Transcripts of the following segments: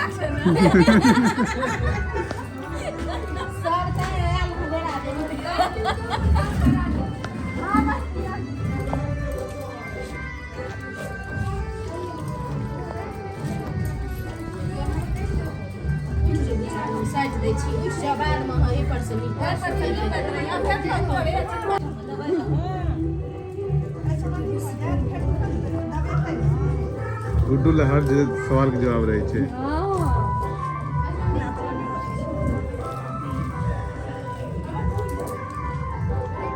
सब तऽ आयल बेरा साटि दै छी, उठि जाउ, बादमे अहाँ एहि पर से गुड्डू लए हर सवाल के जवाब रहै छै।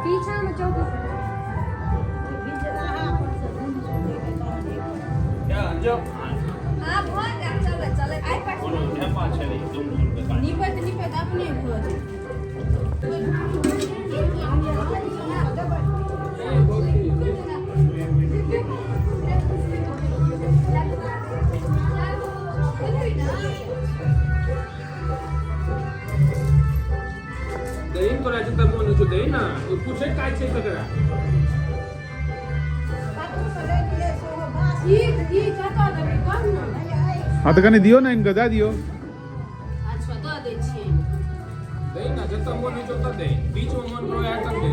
पीछा में चौकी। निपैत निपैत अपने भऽ जेतै। दही तोरा जतऽ मोन होइ छौ दही ने, ओ पूछे काज छै ककरा। की की कतऽ देबै, कह ने। हँ तऽ कनि दियौ ने, इनका दए दियौ। अच्छा, दऽ दै छियै। दही ने, जतऽ मोन होइ छौ ओतऽ दही, बीच मे मोन करो तब दही।